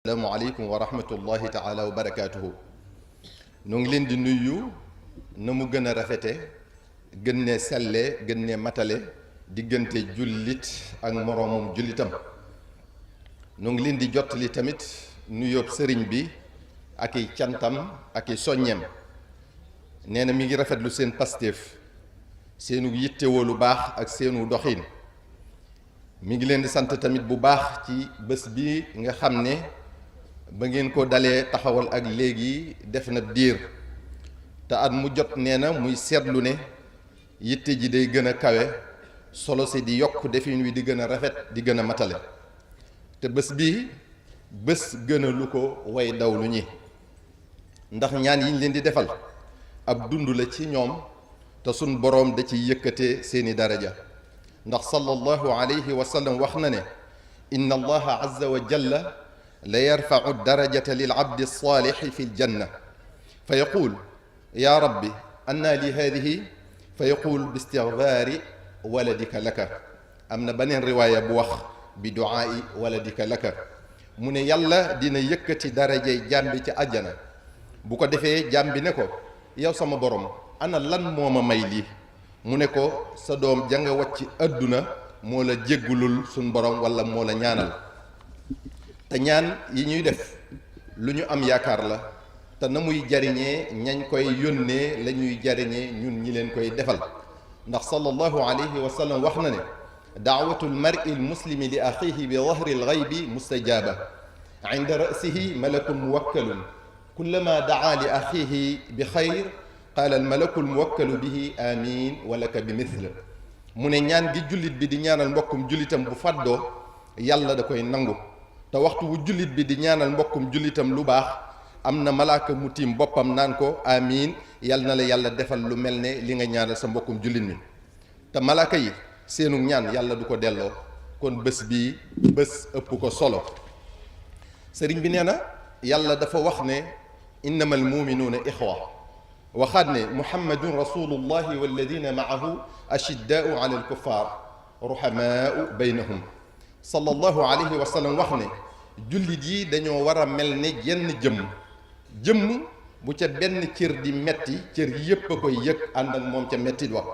asalaamaaleykum wa rahmatullahi taala wa barakaatuhu. nu ngi leen di nuyu na mu gën a rafete gën ne selle gën ne matale diggante jullit ak moroomum jullitam. nu ngi leen di jottali tamit nuyoob sëriñ bi ak i cantam ak i soññeem. nee na mi ngi rafetlu seen pastéef, seenu yittewoo lu baax ak seenu doxin. mi ngi leen di sant tamit bu baax ci bés bi nga xam ne ba ngeen ko dalee taxawal ak léegi def na diir, te at mu jot nee na muy seetlu ne yitte ji day gën a kawe, solo si di yokk, defin wi di gën a rafet di gën a matale. te bés bi bés gën a lu ko way dawlu ñi, ndax ñaan yiñ leen di defal ab dund la ci ñoom, te sun boroom da ci yëkkate seeni daraja. ndax sallallahu alayhi wa sallam wax na ne inna allaha azza wa jalla la yarfau darajata lil abdi saalixi fi ljanna fa yaqul ya rabbi anna li hadihi fa yaqul bi istigfaari waladika laka. am na beneen riwaaya bu wax bi duaai waladika laka. mu ne yàlla dina yëkkati darajay jaam bi ci àjjana, bu ko defee jaam bi ne ko yow sama borom ana lan moo ma may lii. mu ne ko sa doom janga wàcc àdduna moo la jéggulul suñ borom wala moo la ñaanal. te ñaan yi ñuy def lu ñu am yaakaar la, te na muy jariñee ñañ koy yónnee la ñuy jariñee ñun ñi leen koy defal. ndax sallallahu alayhi wa sallam wax na ne daawatu lmari lmuslimi li axihi bi dahri lgaybi mustajaaba inda rasihi malakun muwakkalun kullama daa li axihi bi xayr qaala almalakul muwakkalu bihi amin walaka bi mithl. mu ne ñaan gi jullit bi di ñaanal mbokkum jullitam bu fàddoo yàlla da koy nangu, te waxtu wu jullit bi di ñaanal mbokkum jullitam lu baax am na malaaka mu tiim boppam naan ko amin yàlla na la yàlla defal lu mel ne li nga ñaanal sa mbokkum jullit mi. te malaaka yi seenu ñaan yàlla du ko delloo, kon bés bii bés ëpp ko solo. sëriñ bi nee na yàlla dafa wax ne innamal muminuuna ixwa, waxaat ne muhammadun rasulullahi walladina maahu ashiddaau ala alkuffar ruhamaau baynahum. sallallahu alayhi wa sallam wax ne jullit yi dañoo war a mel ne jenn jëmm bu ca benn cër di metti cër yépp a koy yëg ànd ak moom ca mettit wax.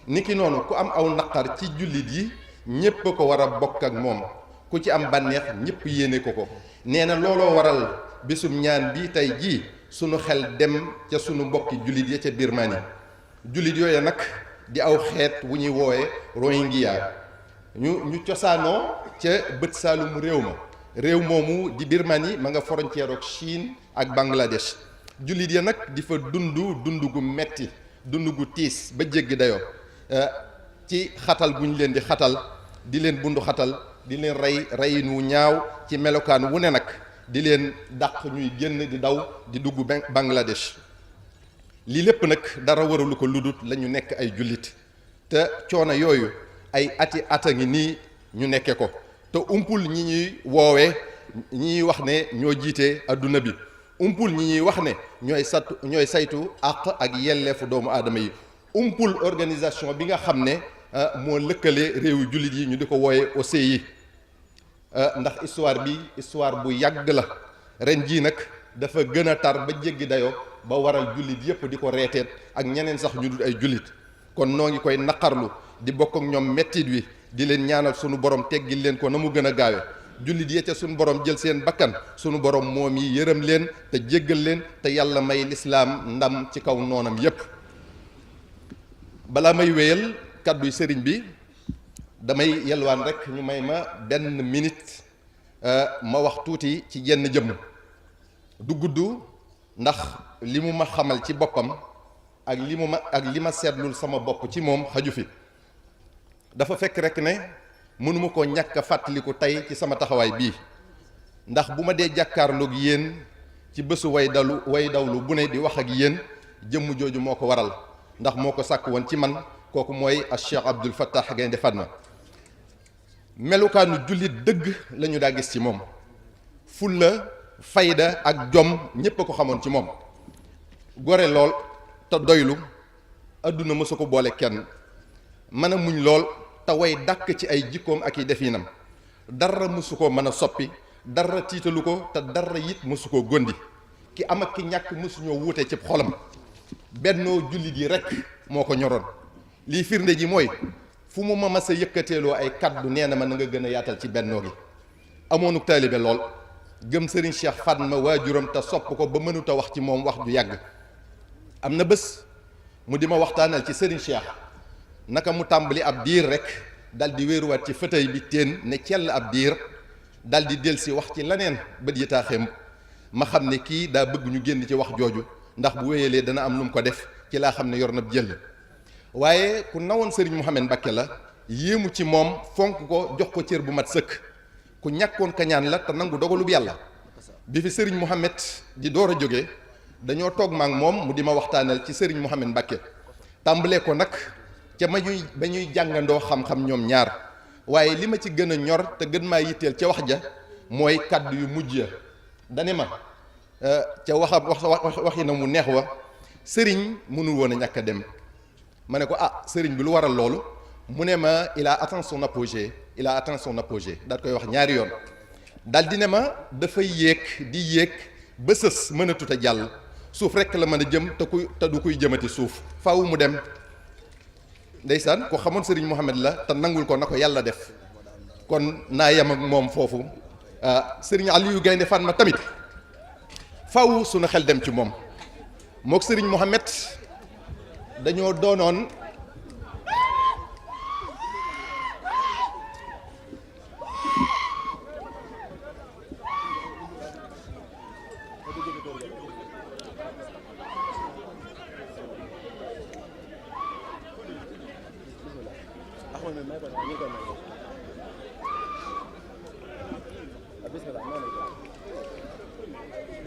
niki noonu ku am aw naqar ci jullit yi ñépp a ko war a bokk ak moom, ku ci am bànneex ñépp yéene ko ko. nee na looloo waral bésum ñaan bi tey jii sunu xel dem ca sunu mbokki jullit ya ca Birmanie. jullit yooyu nag di aw xeet wu ñuy woowe Rohingya, ñu cosaanoo ca bët saalum réew moomu di Birmanie ma nga frontière ak Chine ak Bangladesh. jullit ya nag di fa dund gu metti, dund gu tiis ba jéggi dayoo, ci xatal gu ñu leen di xatal, di leen bundu xatal, di leen reyin wu ñaaw ci melokaan wu ne nag, di leen dàq ñuy génn di daw di dugg Bangladesh. lii lépp nag dara waralu ko ludut la ñu nekk ay jullit, te coono yooyu ay ata ngi nii ñu nekke ko, te umpul ñi ñuy woowee ñi ñuy wax ne ñoo jiite adduna bi, umpul ñi ñuy wax ne ñooy saytu àq ak yelleefu doomu aadama yi, umpul organisation bi nga xam ne moo lëkkale réewu jullit yi ñu di ko wooye OCI. ndax histoire bu yàgg la. ren jii nag dafa gën a tar ba jéggi dayoo ba waral jullit yépp di ko reeteet ak ñeneen sax ñu dul ay jullit. kon noo ngi koy naqarlu di bokk ak ñoom mettit wi, di leen ñaanal sunu borom teggil leen ko na mu gën a gaawe. jullit yee ca sunu borom jël seen bakkan, sunu borom moom yi yërëm leen te jéggal leen, te yàlla may lislaam ndam ci kaw noonam yépp. balaa may wéyal kàdduy sëriñ bi damay yelwaan rek ñu may ma benn minute ma wax tuuti ci jenn jëmm. du gudd ndax li mu ma xamal ci boppam ak li ma seetlul sama bopp ci moom xaju fi. dafa fekk rek ne mënuma ko ñàkk a fàttaliku tey ci sama taxawaay bii, ndax bu ma dee jàkkaarloog yéen ci bésu way dawlu bu ne di wax ak yéen, jëmm jooju moo ko waral, ndax moo ko sàkk woon ci man. kooku mooy Cheikh Abdoul Fattah Gaynde Fatma. melukaanu jullit dëgg lañu daa gis ci moom, fulla fayda ak jom ñépp a ko xamoon ci moom. gore lool te doylu, àdduna mësu ko boole kenn, mën a muñ lool te way dàkk ci ay jikkoom ak i definam, dara mësu ko mën a soppi dara tiitalu ko te dara it mosu koo gondi ki am ak ki ñàkk mosuñoo wuute ci xolam bennoo jullit yi rek moo ko ñoroon. lii firnde ji mooy fu mu ma mas a yëkkateeloo ay kaddu nee na ma na nga gën a yaatal ci bennoo gi. amoonu taalibe lool gëm Serigne Cheikh Fatma waajuram te sopp ko ba mënut a wax ci moom wax ju yàgg. am na bés mu di ma waxtaanal ci Serigne Cheikh naka mu tàmbali ab diir rek dal di wéeruwaat ci fauteuil bi teen ne cell ab diir dal di delsi wax ci leneen bët yi taaxeem ma xam ne kii daa bëgg ñu génn ci wax jooju ndax bu wéyalee dana am lu mu ko def ci laa xam ne yor na jël. waaye ku nawoon Serigne Mouhamed Mbacké la yéemu ci moom fonk ko jox ko cër bu mat sëkk ku ñàkkoon kañaan la te nangu dogalub yàlla. bi fi Serigne Mouhamed di door a jóge dañoo toog ma ak moom mu di ma waxtaanal ci Serigne Mouhamed Mbacké tàmbalee ko nag ca ba ñuy jàngandoo xam-xam ñoom ñaar waaye li ma ci gën a ñor te gën maa yitteel ca wax ja mooy kàddu yu mujj ya dane ma ca waxi na mu neex wa Serigne mënul woon a ñàkk a dem. ma ne ko sëriñ bi lu waral loolu mu ne ma il a atteint son apogée daal koy wax ñaari yoon daal di ne ma dafay yéeg di yéeg ba sës mënatut a jàll suuf rekk la mën a jëm te du kuy jëmati suuf faaw mu dem. ndeysaan ko xamoon Serigne Mouhamed la te nangul ko na ko yàlla def kon naa yem ak moom foofu. Serigne Aliou Gaynde Fatma tamit faaw sunu xel dem ci moom mook Serigne Mouhamed dañoo doonoon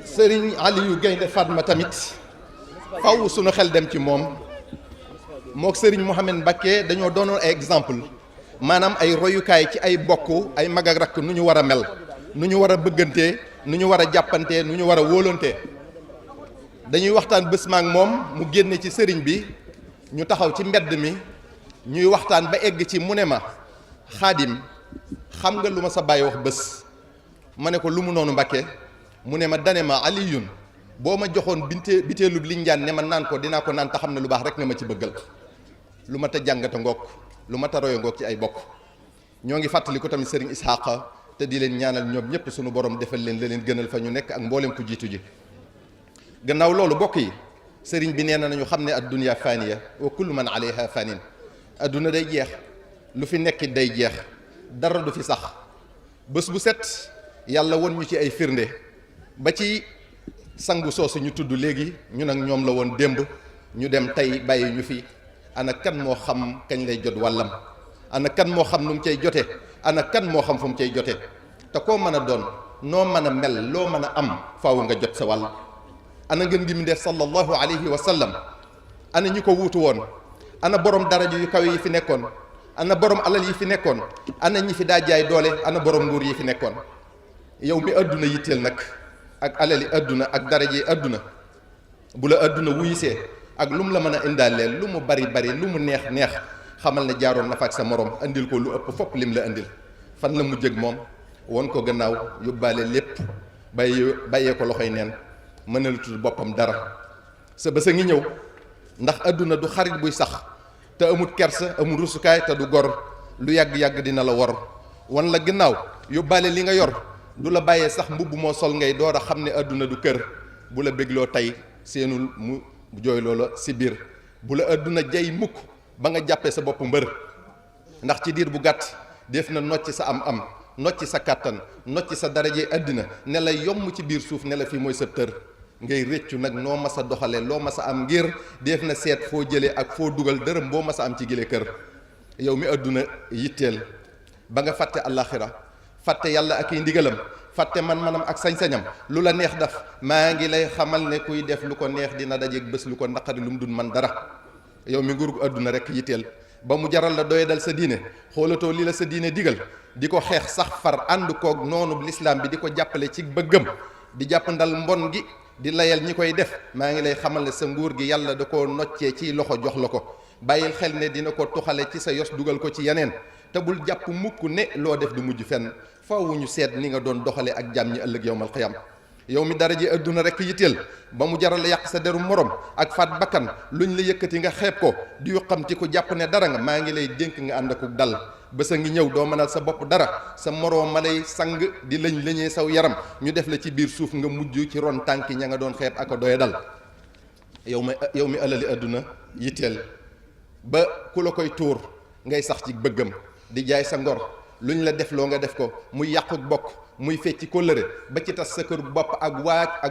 Serigne Aliou Gaynde Fatma tamit faw sunu xel dem ci moom mook Serigne Mouhamed Mbacké dañoo doonoon ay exemple maanaam ay royukaay ci ay bokk ay mag ak rakk nu ñu war a mel nu ñu war a bëggantee nu ñu war a jàppantee nu ñu war a wóolantee. dañuy waxtaan bés maak moom mu génne ci sëriñ bi ñu taxaw ci mbedd mi ñuy waxtaan ba egg ci mu ne ma Xaadim xam nga lu ma sa bàyyi wax bés ma ne ko lu mu noonu Mbacké mu ne ma dane ma Aliyun boo ma joxoon biteelub linjaan ne ma naan ko dinaa ko naan te xam ne lu baax rek nga ma ci bëggal. lu mat a jàngata ngoog lu mat a royo ngoog ci ay bokk. ñoo ngi fàttali ko tamit Serigne Ishaqa te di leen ñaanal ñoom ñëpp sunu borom defal leen la leen gënal fa ñu nekk ak mboolem ku jiitu ji. gannaaw loolu bokk yi Serigne bi nee na nañu xam ne ad-dunya faniya wa kullu man alayha fanin. adduna day jeex lu fi nekkit day jeex dara du fi sax bés bu set yàlla won ñu ci ay firnde ba ci sangu soosu ñu tudd léegi ñun ak ñoom la woon démb ñu dem tey bàyyi ñu fi. ana kan moo xam kañ lay jot wàllam ana kan moo xam nu mu cay jote ana kan moo xam fu mu cay jote te koo mën a doon noo mën a mel loo mën a am faaw nga jot sa wàll. ana ngeen gi mu def sallallahu alayhi wa sallam ana ñi ko wuutu woon ana borom daraja yu kawe yi fi nekkoon ana borom alal yi fi nekkoon ana ñi fi daa jaay doole ana borom nguur yi fi nekkoon. yow mi adduna yitteel nag ak alali adduna ak daraja yi adduna bu la adduna wuyisee ak lu mu la mën a indaaleel lu mu bari bari lu mu neex neex xamal ne jaaroon na fa ak sa morom andil ko lu ëpp fopp lim la andil fan la mujj ak moom won ko gannaaw yóbbaale lépp bàyyee ko loxoy neen mënalatul boppam dara. sa bés a ngi ñëw ndax adduna du xarit buy sax te amul kersa amul rusukaay te du gor lu yàgg-yàgg dina la wor wan la gannaaw yóbbaale li nga yor du la bàyyee sax mbubb moo sol ngay door a xam ne adduna du kër bu la bégloo tey seenul mu jooy loola si biir bu la adduna jay mukk ba nga jàppee sa bopp mbër ndax ci diir bu gàtt def na nocci sa am nocci sa kàttan nocci sa daraje àddina ne la yomm ci biir suuf ne la fii mooy sa tër ngay réccu nag noo mas a doxale loo mas a am ngir def na seet foo jëlee ak foo dugal dërëm boo mas a am ci gile kër. yow mi adduna yitteel ba nga fàtte àllaaxira fàtte yàlla ak i ndigalam fàtte man-manam ak sañ-sañam lu la neex daf maa ngi lay xamal ne kuy def lu ko neex dina dajeeg bés lu ko naqari lu mu dun man dara. yow mi nguur gu adduna rek yitteel ba mu jaral la doyadal sa diine xoolatoo li la sa diine digal di ko xeex sax far ànd koog noonu lislaam bi di ko jàppale ci bëggam di jàpp ndal mbon gi di layal ñi koy def maa ngi lay xamal ne sa nguur gi yàlla da koo noccee ci loxo jox la ko bàyyil xel ne dina ko tuxale ci sa yos dugal ko ci yeneen te bul jàpp mukk ne loo def du mujj fenn faaw ñu seet ni nga doon doxale ak jaam ñi ëllëg yawmal qiyaam. yow mi dara ji adduna rek yitteel ba mu jaral yàq sa deru morom ak faat bakkan luñ la yëkkati nga xeeb ko di yuqamti ko jàpp ne dara nga, maa ngi lay dénk nga ànd ak dal. bés a ngi ñëw doo mënal sa bopp dara, sa moroom ma lay sang di lañee saw yaram ñu def la ci biir suuf nga mujj ci ron tànki ña nga doon xeeb ak a doye dal. yow mi alali adduna yitteel ba ku la koy tuur ngay sax ci bëggam di jaay sa ngor, luñ la def loo nga def ko, muy yàquk bokk, muy fecci kóllëre ba ci tas sa kër bopp ak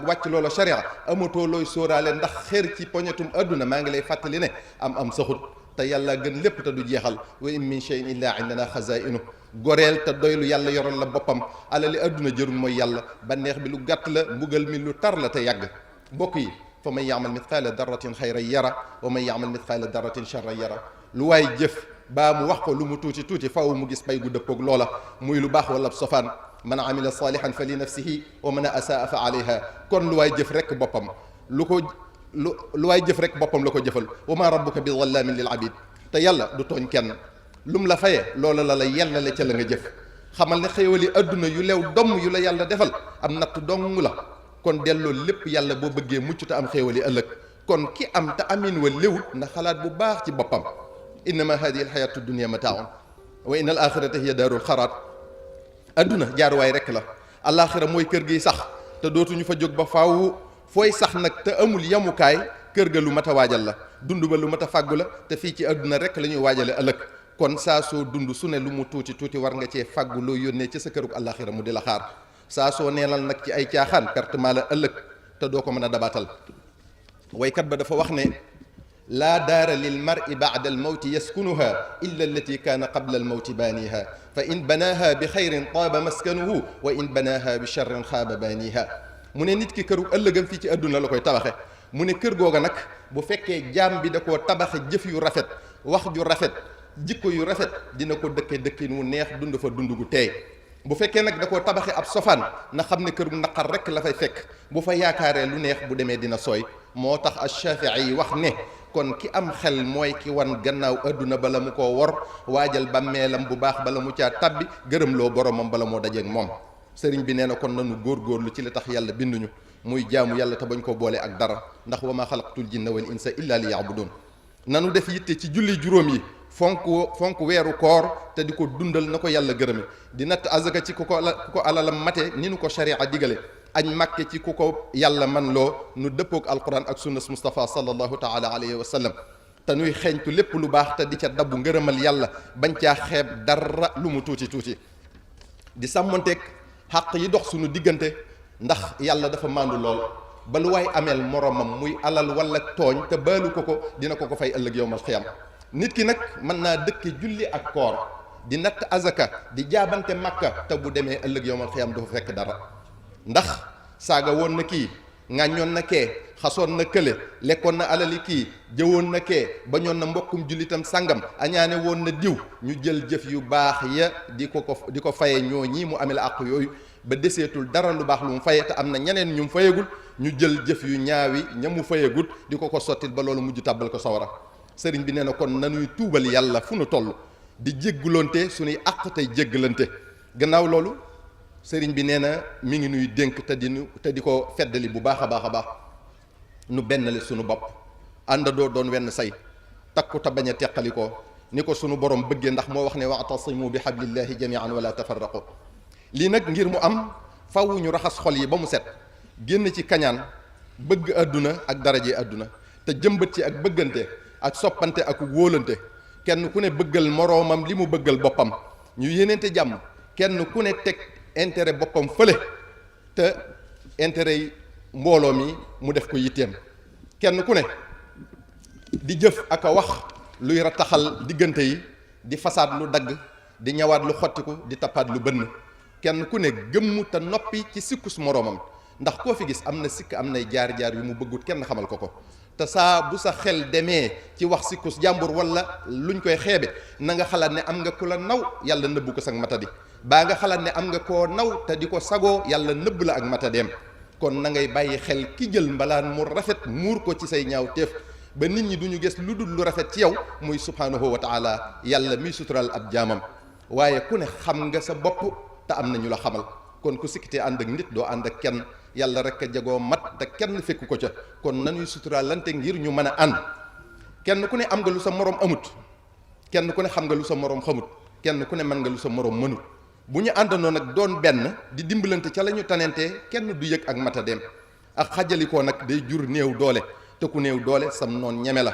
wàcc loola sharia, amatoo looy sóoraale ndax xeer ci poñetum adduna. maa ngi lay fàttali ne am saxut te yàlla gën lépp te du jeexal. wa in min shay'in illa indana xazaa'inu. goreel te doylu yàlla yoral la boppam. alali adduna jërul mooy yàlla, banneex bi lu gàtt la, mbugal mi lu tar la te yàgg. mbokk yi, fa man ya'mal mithqaala darratin xayran yara wa man ya'mal mithqaala darratin sharran yara. lu waay jëf baa mu wax ko lu mu tuuti tuuti faw mu gis pay gu dëppoog loola, muy lu baax wala sofaan. man amila salihan fa li nafsihi wa man asaa fa alayha. kon lu waay jëf rek boppam lu waay jëf rek boppam la ko jëfal. wa ma rabbuka bi zallamin lil abid. te yàlla du tooñ kenn, lum la faye loola la la yellale ca la nga jëf. xamal ne xéewali adduna yu leew domm yu la yàlla defal am natt dong la. kon delloo lépp yàlla boo bëggee mucc te am xéewali ëllëg. kon ki am te amin wa léwut na xalaat bu baax ci boppam. innama hadihi alxayatu dunia mataaun wa inna al axirata hiya daarul xaraat. adduna jaaruwaay rek la, alaxira mooy kër gi sax te dootuñu fa jóg ba faaw. fooy sax nag te amul yamukaay, kër ga lu mat a waajal la, dund ba lu mat a fàggu la, te fii ci adduna rek la ñuy waajale ëllëg. kon saa soo dund su ne lu mu tuuti tuuti war nga cee fàggu loo yónnee ci sa kërug alaxira mu di la xaar. saa soo neenal nag ci ay caaxaan perte maa la ëllëg te doo ko mën a dabaatal. waykat ba dafa wax ne laa daara lil mar'i ba'da al mawti yaskunuha illa allati kaana qabla al mawti baaniha fa in banaaha bi xayrin taaba maskanuhu wa in banaaha bi charrin xaaba baaniha. mu ne nit ki këru ëllëgam fii ci àdduna la koy tabaxe. mu ne kër googa nag bu fekkee jaam bi da koo tabaxe jëf yu rafet, wax ju rafet, jikko yu rafet, dina ko dëkke dëkkin wu neex, dund fa dund gu teey. bu fekkee nag da koo tabaxe ab sofaan na xam ne kër gu naqar rek la fay fekk. bu fa yaakaaree lu neex bu demee dina sooy. moo tax Ash-Shaafi'i yi wax ne kon ki am xel mooy ki wan gannaaw adduna bala mu koo wor, waajal bàmmeelam bu baax bala mu caa tabbi, gërëmloo boromam bala moo dajeeg moom. sëriñ bi nee na kon nanu góorgóorlu ci li tax yàlla binduñu, muy jaamu yàlla te bañ koo boole ak dara, ndax wa maa xalaqtul jinna wal insa illa li ya'budun. nanu def yitte ci julli juróom yi, fonk weeru koor te di ko dundal na ko yàlla gërëme, di natt azaka ci ku ko alalam mate ni nu ko sharia digale, añ màkke ci ku ko yàlla man loo nu dëppook alquran ak sunnas Mustafa sallallahu taala alayhi wa sallam. te nuy xeeñtu lépp lu baax te di ca dabbu ngërëmal yàlla, bañ caa xeeb dara lu mu tuuti tuuti. di sàmmonteeg xàq yi dox suñu diggante, ndax yàlla dafa màndu lool ba lu waay ameel moromam muy alal wala tooñ te baalu ko dina ko fay ëllëg yowmal xiyam. nit ki nag mën naa dëkke julli ak koor, di natt azaka, di jaabante makka, te bu demee ëllëg yowmal xiyam du fa fekk dara. ndax saaga woon na kii, ŋàññoon na kee, xasoon na kële, lekkoon na alali kii, jëwoon na kee, bañoon na mbokkum jullitam sangam, añaane woon na diw. ñu jël jëf yu baax ya di ko faye ñoo ñii mu amee la àq yooyu ba deseetul dara lu baax lu mu faye, te am na ñeneen ñu mu fayegul. ñu jël jëf yu ñaawi ña mu fayegut di ko sottil ba loolu mujj tàbbal ko sawara. sëriñ bi nee na kon nanuy tuubal yàlla fu nu toll, di jéggulonte suñuy àq tey jéggalante. gannaaw loolu sëriñ bi nee na mi ngi nuy dénk te di ko feddali bu baax a baax nu bennale sunu bopp, àndandoo doon wenn say, takku te bañ a teqalikoo ni ko sunu borom bëggee, ndax moo wax ne wa'tasimu bi hablillahi jami'an wala tafarraqu. lii nag ngir mu am faw ñu raxas xol yi ba mu set, génn ci kañaan, bëgg àdduna ak daraje àdduna, te jëmbat ci ak bëggante ak soppante ak wóolante. kenn ku ne bëggal moroomam li mu bëggal boppam, ñu yéeneente jàmm, kenn ku ne teg intérêt boppam fële te intérêt yi mbooloo mi mu def ko yitteem. kenn ku ne di jëf ak a wax luy rataxal diggante yi, di fasaad lu dagg, di ñawaat lu xottiku, di tappaat lu bënn. kenn ku ne gëmmu te noppi ci sikkus moroomam, ndax koo fi gis am na sikk, am nay jaar-jaar yu mu bëggut kenn xamal ko. te saa bu sa xel demee ci wax sikkus jàmbur wala luñ koy xeebe, na nga xalaat ne am nga ku la naw, yàlla nëbbu ko sag matadi. baa nga xalaat ne am nga koo naw te di ko sagoo, yàlla nëbb la ak matadeem. kon na ngay bàyyi xel ki jël mbalaan mu rafet muur ko ci say ñaaw téef ba nit ñi duñu gis lu dul lu rafet ci yow, muy subhanahu wa taala, yàlla miy sutural ab jaamam. waaye ku ne xam nga sa bopp te am na ñu la xamal kon ku sikkitee ànd ak nit doo ànd ak kenn yàlla rek a jagoo mat te kenn fekku ko ca kon nañuy suturaalante ngir ñu mën a ànd kenn ku ne am nga lu sa morom amut kenn ku ne xam nga lu sa morom xamut kenn ku ne mën nga lu sa morom mënut bu ñu àndandoo nag doon benn di dimbalante ca la ñu tanentee kenn du yëg ak matadeem ak xajalikoo nag day jur néew doole te ku néew doole sam noon ñeme la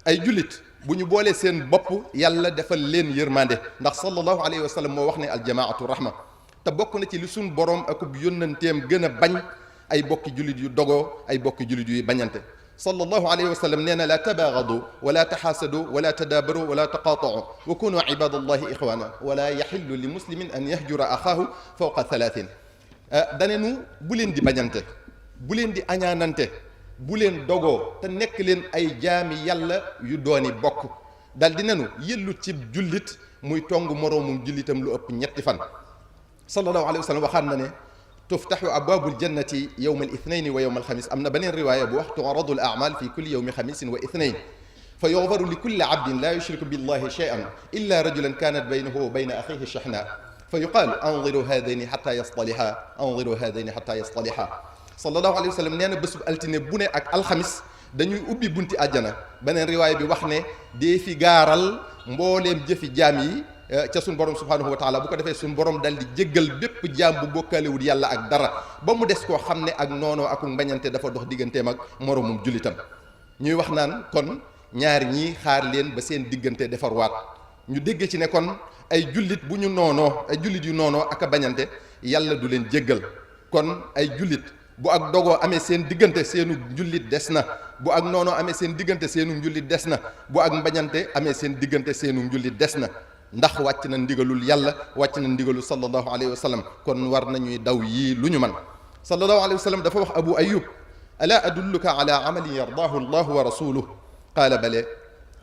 ay jullit bu ñu boolee seen bopp yàlla defal leen yërmande ndax sallallahu alayhi wa sallam moo wax ne aljamaatu rahma te bokk na ci li suñ borom akub yónnanteem gën a bañ ay bokki jullit yu dogoo ay bokki jullit yuy bañante sallallahu alayhi wa sallam nee na laa tabaagadu wala taxaasadu wala tadaabaru wala taqaatau wa kunu ibadallahi ixwaana wala yaxillu li muslimin an yahjura axaahu fawqa thalathin danenu bu leen di bañante bu leen di añaanante bu leen dogoo te nekk leen ay jaami yàlla yu dooni bokk dal di nenu yëllut ci jullit muy tong moroomum jullitam lu ëpp ñetti fan sallallahu alayhi wa sallam waxaan na ne tuftaxu abwaabul jannati yowma al ithnaini wa yowma alxamis am na beneen riwaaya bu wax tu'radu al a'mal fi kulli yowmi xamisin wa ithnain fa yughfaru li kulli abdin la yushriku billahi shay'an illa rajulan kanat baynahu wa bayna axihi shahna fa yuqaalu anziru haadayni xata yastaliha anziru haadayni xata yastaliha sallallahu alayhi wa sallam nee na bésub altine bu ne ak alxamis dañuy ubbi bunti àjjana beneen riwaaya bi wax ne dee fi gaaral mbooleem jëfi jaam yi ca suñ borom subhanahu wa taala bu ko defee suñ borom dal di jéggal bépp jaam bu bokkaalewul yàlla ak dara ba mu des koo xam ne ak noonoo ak mbañante dafa dox digganteem ak moromum jullitam ñuy wax naan kon ñaar ñii xaar leen ba seen diggante defarwaat ñu dégg ci ne kon ay jullit bu ñu noonoo ay jullit yu noonoo ak a bañante yàlla du leen jéggal kon ay jullit bu ak dogoo amee seen diggante seenu njullit des na bu ak noonoo amee seen diggante seenu njullit des na bu ak mbañante amee seen diggante seenu njullit des na ndax wàcc na ndigalul yàlla wàcc na ndigalul sallallahu alayhi wa sallam kon war nañuy daw yii lu ñu man sallallahu alayhi wa sallam dafa wax abu ayub ala adulluka ala amalin yardaahu allahu wa rasuluhu qaala bale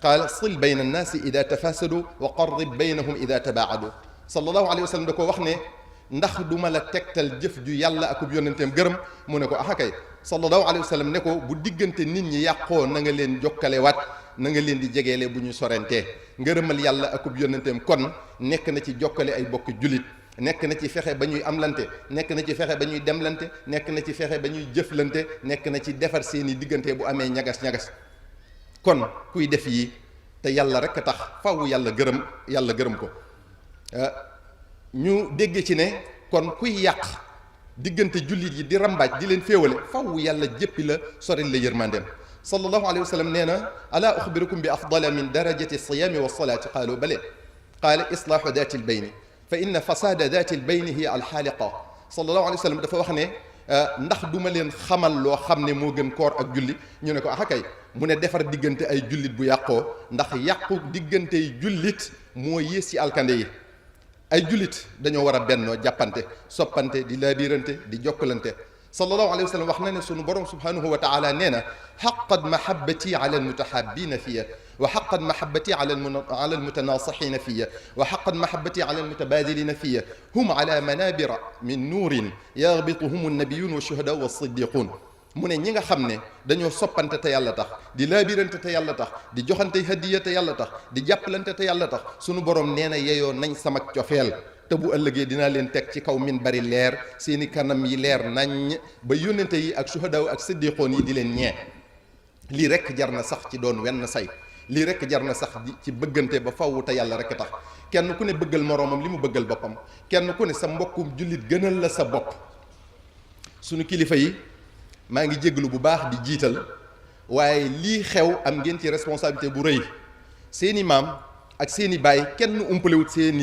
qaala sil bayna annaasi ida tafasadu wa qarrib baynahum ida tabaadu sallallahu alayhi wa sallam da ko wax ne ndax du ma la tegtal jëf ju yàlla akub yónnenteem gërëm mu ne ko axakay sallallahu alayhi wa sallam ne ko bu diggante nit ñi yàqoo na nga leen jokkalewaat na nga leen di jegeele bu ñu sorentee ngërëmal yàlla akub yónnenteem kon nekk na ci jokkale ay bokk jullit nekk na ci fexe ba ñuy amlante nekk na ci fexe ba ñuy demlante nekk na ci fexe ba ñuy jëflante nekk na ci defar seeni diggante bu amee ñagas-ñagas kon kuy def yi te yàlla rek a tax faw yàlla gërëm ko ñu dégg ci ne kon kuy yàq diggante jullit yi di rambaaj di leen féewale faw yàlla jéppi la soril la yërmandeem sallallahu alayhi wa sallam nee na alaa uxbirukum bi afdala min darajati siyaami wa salaati qaalu bale qaala islaahu daati lbayni fa inna fasaada daati lbayni hiya alxaaliqa sallallahu alayhi wa sallam dafa wax ne ndax duma leen xamal loo xam ne moo gën koor ak julli ñu ne ko kay mu ne defar diggante ay jullit bu yàqoo ndax yàqu diggante yi jullit moo yées ci alkande yi ay jullit dañoo war a bennoo jàppante soppante di laabirante di jokkalante sallallahu alayhi wa sallam wax na ne sunu borom subhanahu wa taala nee na xaqat mahabbati ala almutahabina fiya wa xaqat mahabbati ala almutanasixina fiya wa xaqat mahabbati ala almutabadilina fiya hum ala manabira min nuurin yagbituhum annabiyun wa shuhada wa siddiqun mu ne ñi nga xam ne dañoo soppante te yàlla tax di laabirante te yàlla tax di joxante hadiya te yàlla tax di jàppalante te yàlla tax sunu borom nee na yeyoo nañ sama cofeel te bu ëllëgee dinaa leen teg ci kaw min bari leer seeni kanam yi leer nañ ba yónnente yi ak suhadaaw ak siddiqoon yi di leen ñee lii rek jar na sax ci doon wenn say lii rek jar na sax ci bëggante ba faww te yàlla rek tax kenn ku ne bëggal moroomam li mu bëggal boppam kenn ku ne sa mbokkum jullit gënal la sa bopp sunu kilifa yi maa ngi jégalu bu baax di jiital waaye lii xew am ngeen ci responsabilité bu rëy seeni maam ak seeni baay kenn umpalewut seen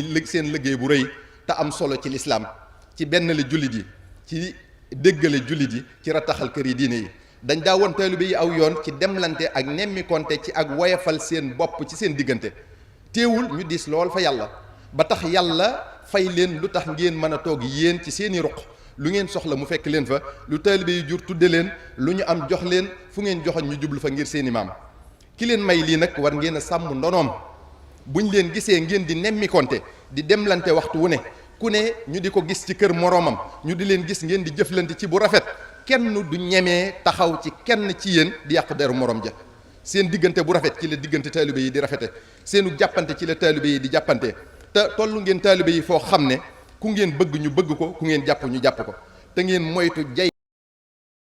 liggéey bu rëy te am solo ci lislaam ci benn la jullit yi ci déggale jullit yi ci rattaxal kër yi diine yi dañ daa woon taalibe yi aw yoon ci demlante ak nemmikonte ci ak woyafal seen bopp ci seen diggante teewul ñu diis lool fa yàlla ba tax yàlla fay leen lu tax ngeen mën a toog yéen ci seeni ruq lu ngeen soxla mu fekk leen fa lu taalibe yi jur tudde leen lu ñu am jox leen fu ngeen joxoon ñu jublu fa ngir seeni maam ki leen may lii nag war ngeen a sàmm ndonoom buñ leen gisee ngeen di nemmikonte di demlante waxtu wu ne ku ne ñu di ko gis ci kër moroomam ñu di leen gis ngeen di jëflante ci bu rafet kenn du ñemee taxaw ci kenn ci yéen di yàq deru morom ja seen diggante bu rafet ci la diggante taalibe yi di rafete seenu jàppante ci la taalibe yi di jàppante te tollu ngeen taalibe yi foo xam ne ku ngeen bëgg ñu bëgg ko ku ngeen jàpp ñu jàpp ko te ngeen moytu jay